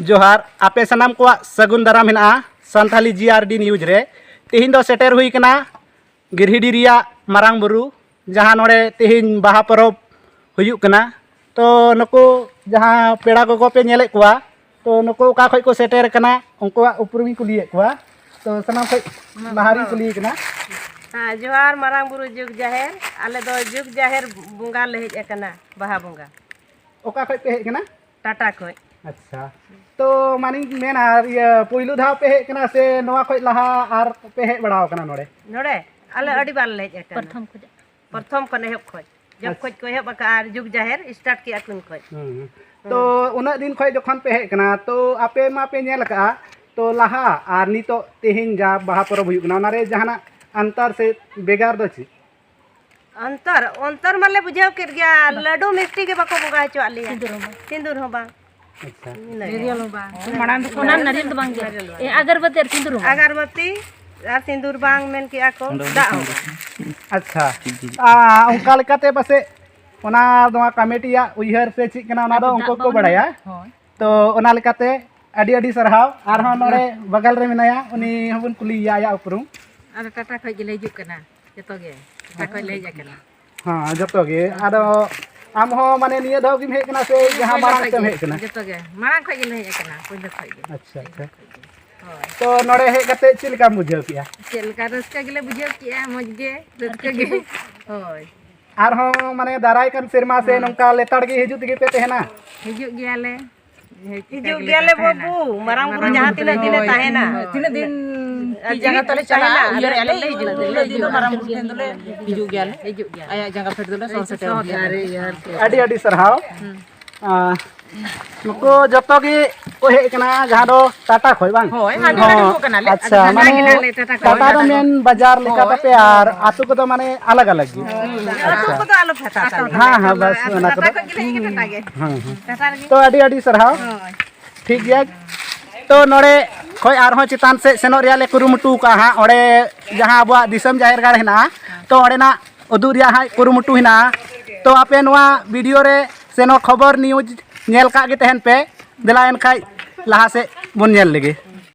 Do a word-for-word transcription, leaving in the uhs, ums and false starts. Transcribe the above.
ᱡᱚᱦᱟᱨ, ᱟᱯᱮ ᱥᱟᱱᱟᱢ ᱠᱚᱣᱟᱜ ᱥᱟᱹᱜᱩᱱ ᱫᱟᱨᱟᱢ ᱦᱮᱱᱟᱜᱼᱟ ᱥᱟᱱᱛᱷᱟᱞᱤ ᱡᱤ ᱟᱨ ᱰᱤ ᱱᱤᱭᱩᱡᱽ ᱨᱮ᱾ ᱛᱮᱦᱮᱧ ᱫᱚ ᱥᱮᱴᱮᱨ ᱦᱩᱭ ᱠᱟᱱᱟ ᱜᱤᱨᱦᱤᱰᱤ ᱨᱮᱭᱟᱜ ᱢᱟᱨᱟᱝ ᱵᱩᱨᱩ, ᱡᱟᱦᱟᱸ ᱱᱚᱰᱮ ᱛᱮᱦᱮᱧ ᱵᱟᱦᱟ ᱯᱚᱨᱚᱵᱽ ᱦᱩᱭᱩᱜ ᱠᱟᱱᱟ᱾ ᱛᱚ ᱱᱩᱠᱩ ᱡᱟᱦᱟᱸ ᱯᱮᱲᱟ ᱜᱚᱜᱚ ᱯᱮ ᱧᱮᱞᱮᱫ ᱠᱚᱣᱟ, ᱛᱚ ᱱᱩᱠᱩ ᱚᱠᱟ ᱠᱷᱚᱡ ᱠᱚ ᱥᱮᱴᱮᱨ ᱠᱟᱱᱟ, ᱩᱱᱠᱩᱣᱟᱜ ᱩᱯᱨᱩᱢᱤᱧ ᱠᱩᱞᱤᱭᱮᱫ ᱠᱚᱣᱟ᱾ ᱛᱚ ᱥᱟᱱᱟᱢ ᱠᱷᱚᱡ ᱞᱟᱦᱟ ᱨᱤᱧ ᱠᱩᱞᱤᱭᱮ ᱠᱟᱱᱟ᱾ ᱦᱮᱸ, ᱡᱚᱦᱟᱨ ᱢᱟᱨᱟᱝ ᱵᱩᱨᱩ ᱡᱩᱜᱽ ᱡᱟᱦᱮᱨ, ᱟᱞᱮ ᱫᱚ ᱡᱩᱜᱽ ᱡᱟᱦᱮᱨ ᱵᱚᱸᱜᱟ ᱞᱮ ᱦᱮᱡ ᱟᱠᱟᱱᱟ, ᱵᱟᱦᱟ ᱵᱚᱸᱜᱟ᱾ ᱚᱠᱟ ᱠᱷᱚᱡ ᱯᱮ ᱦᱮᱡ ᱠᱟᱱᱟ? ᱴᱟᱴᱟ ᱠᱷᱚᱡ᱾ ᱟᱪᱪᱷᱟ, ᱛᱚ ᱢᱟᱱᱤᱧ ᱢᱮᱱᱟ, ᱤᱭᱟᱹ, ᱯᱩᱭᱞᱩ ᱫᱷᱟᱣ ᱯᱮ ᱦᱮᱡ ᱠᱟᱱᱟ ᱥᱮ ᱱᱚᱣᱟ ᱠᱷᱚᱡ ᱞᱟᱦᱟ ᱟᱨ ᱯᱮ ᱦᱮᱡ ᱵᱟᱲᱟ ᱟᱠᱟᱱᱟ ᱱᱚᱰᱮ? ᱱᱚᱰᱮ ᱟᱞᱮ ᱟᱹᱰᱤ ᱵᱟᱨ ᱞᱮ ᱦᱮᱡ ᱟᱠᱟᱱᱟ᱾ ᱯᱨᱚᱛᱷᱚᱢ ᱠᱷᱚᱱ᱾ ᱯᱨᱚᱛᱷᱚᱢ ᱠᱷᱚᱱ ᱮᱦᱚᱵ ᱠᱷᱚᱡ, ᱡᱚᱵ ᱟᱪᱪᱷᱟ᱾ ᱠᱷᱚᱡ ᱠᱚ ᱮᱦᱚᱵ ᱟᱠᱟᱫᱼᱟ ᱟᱨ ᱡᱩᱜᱽ ᱡᱟᱦᱮᱨ ᱥᱴᱟᱨᱴ ᱠᱮᱜᱼᱟ ᱠᱚ ᱩᱱ ᱠᱷᱚᱡ᱾ ᱦᱩᱸ, ᱦᱩᱸ᱾ ᱦᱩᱸ᱾ ᱛᱚ ᱩᱱᱟᱹᱜ ᱫᱤᱱ ᱠᱷᱚᱡ ᱡᱚᱠᱷᱚᱱ ᱯᱮ ᱦᱮᱡ ᱠᱟᱱᱟ, ᱛᱚ ᱟᱯᱮ ᱢᱟᱯᱮ ᱧᱮᱞ ᱟᱠᱟᱫᱼᱟ, ᱛᱚ ᱞᱟᱦᱟ ᱟᱨ ᱱᱤᱛᱚᱜ ᱛᱮᱦᱮᱧ ᱡᱟ ᱵᱟᱦᱟ ᱯᱚᱨᱚᱵᱽ ᱦᱩᱭᱩᱜ ᱠᱟᱱᱟ, ᱚᱱᱟᱨᱮ ᱡᱟᱦᱟᱱᱟᱜ ᱟᱱᱛᱟᱨ ᱥᱮ ᱵᱷᱮᱜᱟᱨ ᱫᱚ ᱪᱮᱫ? ᱚᱱᱛᱚᱨ, ᱚᱱᱛᱚᱨ ᱢᱟᱞᱮ ᱵᱩᱡᱷᱟᱹᱣ ᱠᱮᱫ ᱜᱮᱭᱟ, ᱞᱟᱹᱰᱩ ᱢᱤᱥᱴᱤ ᱜᱮ ᱵᱟᱠᱚ ᱵᱚᱸᱜᱟ ᱦᱚᱪᱚᱣᱟᱜ ᱞᱮᱭᱟ᱾ ᱥᱤᱸᱫᱩᱨ ᱦᱚᱸ ᱵᱟᱝ᱾ ᱥᱤᱸᱫᱩᱨ ᱦᱚᱸ ᱵᱟᱝ᱾ ᱟᱪᱪᱷᱟ᱾ ᱤᱱᱟᱹ ᱜᱮ᱾ ᱱᱟᱨᱤᱭᱮᱞ ᱦᱚᱸ ᱵᱟᱝ᱾ ᱢᱟᱲᱟᱝ ᱫᱚ ᱚᱱᱟ ᱱᱟᱨᱤᱭᱮᱞ ᱫᱚ ᱵᱟᱝ ᱜᱮ᱾ ᱱᱟᱨᱤᱭᱮᱞ ᱦᱚᱸ ᱵᱟᱝ᱾ ᱮ, ᱟᱜᱚᱨᱵᱟᱛᱤ ᱟᱨ ᱥᱤᱸᱫᱩᱨ ᱦᱚᱸ ᱵᱟᱝ᱾ ᱟᱜᱟᱨᱵᱟᱹᱛᱤ ᱟᱨ ᱥᱤᱸᱫᱩᱨ ᱵᱟᱝ ᱢᱮᱱ ᱠᱮᱜᱼᱟ ᱠᱚ, ᱫᱟᱜ ᱦᱚᱸ ᱵᱟᱝ᱾ ᱟᱪᱪᱷᱟ᱾ ᱴᱷᱤᱠ, ᱴᱷᱤᱠ᱾ ᱟ, ᱚᱱᱠᱟ ᱞᱮᱠᱟᱛᱮ ᱯᱟᱥᱮᱡ ᱚᱱᱟ ᱱᱚᱣᱟ ᱠᱚᱢᱤᱴᱤᱭᱟᱜ ᱩᱭᱦᱟᱹᱨ ᱥᱮ ᱪᱮᱫ ᱠᱟᱱᱟ, ᱚᱱᱟ ᱫᱚ ᱟᱫᱚ ᱩᱱᱠᱩ ᱫᱟᱜ ᱠᱚ ᱵᱟᱵᱚᱱ ᱵᱟᱲᱟᱭᱟ᱾ ᱦᱳᱭ᱾ ᱛᱚ ᱚᱱᱟ ᱞᱮᱠᱟᱛᱮ ᱟᱹᱰᱤ ᱟᱹᱰᱤ ᱥᱟᱨᱦᱟᱣ᱾ ᱟᱨᱦᱚᱸ ᱱᱚᱰᱮ ᱦᱮᱸ᱾ ᱵᱟᱜᱟᱞ ᱨᱮ ᱢᱮᱱᱟᱭᱟ, ᱩᱱᱤ ᱦᱚᱸᱵᱚᱱ ᱠᱩᱞᱤᱭᱮᱭᱟ ᱟᱭᱟᱜ ᱩᱯᱨᱩᱢ᱾ ᱟᱫᱚ ᱴᱟᱴᱟ ᱠᱷᱚᱡ ᱜᱮᱞᱮ ᱦᱤᱡᱩᱜ ᱠᱟᱱᱟ, ᱡᱚᱛᱚ ᱜᱮ ᱴᱟᱴᱟ ᱠᱷᱚᱡ ᱞᱮ ᱦᱮᱡ ᱟᱠᱟᱱᱟ᱾ ᱦᱮᱸ, ᱡᱚᱛᱚ ᱜᱮ᱾ ᱦᱮᱸ᱾ ᱟᱫᱚ ᱟᱢ ᱦᱚᱸ ᱢᱟᱱᱮ ᱱᱤᱭᱟᱹ ᱫᱷᱟᱣ ᱜᱮᱢ ᱦᱮᱡ ᱠᱟᱱᱟ ᱥᱮ ᱡᱟᱦᱟᱸ ᱯᱳᱭᱞᱳ ᱢᱟᱲᱟᱝ ᱠᱷᱚᱡ ᱛᱮᱢ ᱜᱮ, ᱦᱮᱡ ᱠᱟᱱᱟ? ᱡᱚᱛᱚ ᱜᱮ ᱢᱟᱲᱟᱝ ᱠᱷᱚᱡ ᱜᱮᱞᱮ ᱦᱮᱡ ᱟᱠᱟᱱᱟ, ᱯᱳᱭᱞᱳ ᱠᱷᱚᱡ ᱜᱮ᱾ ᱟᱪᱪᱷᱟ, ᱟᱪᱪᱷᱟ᱾ ᱦᱳᱭ᱾ ᱛᱚ ᱱᱚᱰᱮ ᱦᱮᱡ ᱠᱟᱛᱮ ᱪᱮᱫ ᱞᱮᱠᱟᱢ ᱵᱩᱡᱷᱟᱹᱣ ᱠᱮᱜᱼᱟ? ᱪᱮᱫ ᱞᱮᱠᱟ ᱨᱟᱹᱥᱠᱟᱹ ᱜᱮᱞᱮ ᱵᱩᱡᱷᱟᱹᱣ ᱠᱮᱜᱼᱟ, ᱢᱚᱡᱽ ᱜᱮ, ᱨᱟᱹᱥᱠᱟᱹ ᱜᱮ᱾ ᱦᱳᱭ᱾ ᱟᱨᱦᱚᱸ ᱢᱟᱱᱮ ᱫᱟᱨᱟᱭ ᱠᱟᱱ ᱥᱮᱨᱢᱟ ᱥᱮ ᱦᱮᱸ᱾ ᱱᱚᱝᱠᱟ ᱞᱮᱛᱟᱲ ᱜᱮ ᱦᱤᱡᱩᱜ ᱛᱮᱜᱮ ᱯᱮ ᱛᱟᱦᱮᱱᱟ? ᱦᱤᱡᱩᱜ ᱜᱮᱭᱟᱞᱮ᱾ ᱦᱤᱡᱩᱜ ᱜᱮᱭᱟᱞᱮ ᱵᱟᱹᱵᱩ, ᱢᱟᱨᱟᱝ ᱵᱩᱨᱩ ᱡᱟᱦᱟᱸ ᱛᱤᱱᱟᱹᱜ ᱫᱤᱱᱮ ᱛᱟᱦᱮᱱᱟ᱾ ᱛᱤᱱᱟᱹᱜ ᱫᱤᱱ ᱟᱨ ᱛᱤ ᱡᱟᱸᱜᱟ ᱡᱤᱣᱤᱫ ᱛᱟᱞᱮ ᱪᱟᱞᱟᱜᱼᱟ, ᱛᱟᱦᱮᱱᱟ, ᱩᱭᱦᱟᱹᱨᱮᱜᱼᱟ ᱞᱮ, ᱩᱱᱟᱹᱜ ᱫᱤᱱ ᱫᱚ ᱢᱟᱨᱟᱝ ᱵᱩᱨᱩ ᱴᱷᱮᱱ ᱫᱚᱞᱮ ᱦᱤᱡᱩᱜ ᱜᱮᱭᱟᱞᱮ᱾ ᱦᱤᱡᱩᱜ ᱜᱮᱭᱟ᱾ ᱟᱭᱟᱜ ᱡᱟᱸᱜᱟ ᱯᱷᱮᱰ ᱫᱚᱞᱮ ᱥᱚᱦᱚᱨ ᱥᱮᱴᱮᱨᱚᱜ ᱜᱮᱭᱟ᱾ ᱟᱹᱰᱤ ᱟᱹᱰᱤ ᱥᱟᱨᱦᱟᱣ᱾ ᱦᱩᱸ᱾ ᱟᱨ ᱱᱩᱠᱩ ᱡᱚᱛᱚ ᱜᱮ ᱠᱚ ᱦᱮᱡ ᱟᱠᱟᱱᱟ, ᱡᱟᱦᱟᱸ ᱫᱚ ᱴᱟᱴᱟ ᱠᱷᱚᱡ ᱵᱟᱝ? ᱦᱳᱭ, ᱦᱟᱸᱰᱮ ᱦᱚᱸ, ᱦᱚᱸ᱾ ᱠᱚ ᱠᱟᱱᱟᱞᱮ᱾ ᱟᱪᱪᱷᱟ, ᱟᱫᱚ ᱢᱟᱱᱮ ᱦᱟᱸᱰᱮ ᱜᱮ ᱴᱟᱴᱟ ᱠᱷᱚᱡ᱾ ᱴᱟᱴᱟ ᱫᱚ ᱢᱮᱱ ᱵᱟᱡᱟᱨ ᱞᱮᱠᱟ ᱦᱳᱭ᱾ ᱛᱟᱯᱮ ᱟᱨ ᱟᱹᱛᱩ ᱠᱚᱫᱚ ᱢᱟᱱᱮ ᱟᱞᱟᱜᱽ ᱟᱞᱟᱜᱽ ᱜᱮ᱾ ᱦᱳᱭ᱾ ᱟᱪᱪᱷᱟ᱾ ᱟᱹᱛᱩ ᱠᱚᱫᱚ ᱟᱞᱚ ᱯᱷᱮᱰᱟ ᱛᱟᱞᱮ᱾ ᱦᱮᱸ, ᱦᱮᱸ, ᱵᱟᱥ ᱟᱹᱛᱩ ᱚᱱᱟ ᱴᱟᱴᱟ ᱠᱚᱫᱚ᱾ ᱠᱷᱚᱡ ᱜᱮᱞᱮ ᱦᱮᱡ ᱠᱟᱱᱟ, ᱴᱟᱴᱟ ᱜᱮ᱾ ᱦᱮᱸ, ᱦᱮᱸ᱾ ᱴᱟᱴᱟ ᱨᱮᱜᱮ᱾ ᱛᱚ ᱟᱹᱰᱤ ᱟᱹᱰᱤ ᱥᱟᱨᱦᱟᱣ᱾ ᱦᱳᱭ᱾ ᱴᱷᱤᱠ ᱜᱮᱭᱟ᱾ ᱛᱚ ᱱᱚᱰᱮ ᱠᱷᱚᱡ ᱟᱨᱦᱚᱸ ᱪᱮᱛᱟᱱ ᱥᱮᱫ ᱥᱮᱱᱚᱜ ᱨᱮᱭᱟᱜ ᱞᱮ ᱠᱩᱨᱩᱢᱩᱴᱩ ᱠᱟᱜᱼᱟ ᱦᱟᱸᱜ᱾ ᱚᱸᱰᱮ ᱡᱟᱦᱟᱸ ᱟᱵᱚᱣᱟᱜ ᱫᱤᱥᱚᱢ ᱡᱟᱦᱮᱨ ᱜᱟᱲ ᱦᱮᱱᱟᱜᱼᱟ, ᱛᱚ ᱚᱸᱰᱮᱱᱟᱜ ᱩᱫᱩᱜ ᱨᱮᱭᱟᱜ ᱦᱟᱸᱜ ᱠᱩᱨᱩᱢᱩᱴᱩ ᱦᱮᱱᱟᱜᱼᱟ᱾ ᱛᱚ ᱟᱯᱮ ᱱᱚᱣᱟ ᱵᱷᱤᱰᱤᱭᱳ ᱨᱮ ᱥᱮ ᱱᱚᱣᱟ ᱠᱷᱚᱵᱚᱨ ᱱᱤᱭᱩᱡᱽ ᱧᱮᱞ ᱠᱟᱜ ᱜᱮ ᱛᱟᱦᱮᱱ ᱯᱮ᱾ ᱫᱮᱞᱟ ᱮᱱᱠᱷᱟᱡ ᱞᱟᱦᱟ ᱥᱮᱫ ᱵᱚᱱ ᱧᱮᱞ ᱞᱮᱜᱮ᱾